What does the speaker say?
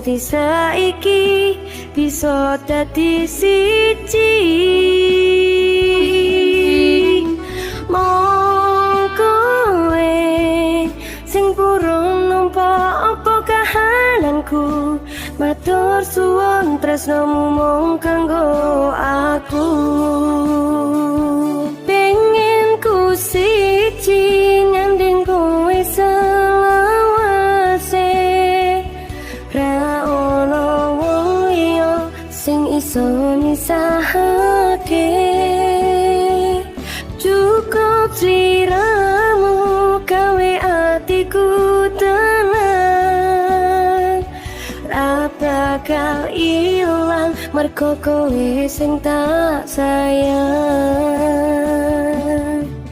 Nganti saiki bisa dadi siji. Mung kowe sing purun nampa apa kahananku. Matur suwun tresnomu mung kanggo aku. Pengen ku siji nyanding kowe selawase. Ra ono wong liya sing iso misahake. Cukup sliramu gawe atiku tenang. Ra bakal ilang mergo kowe sing tak sayang.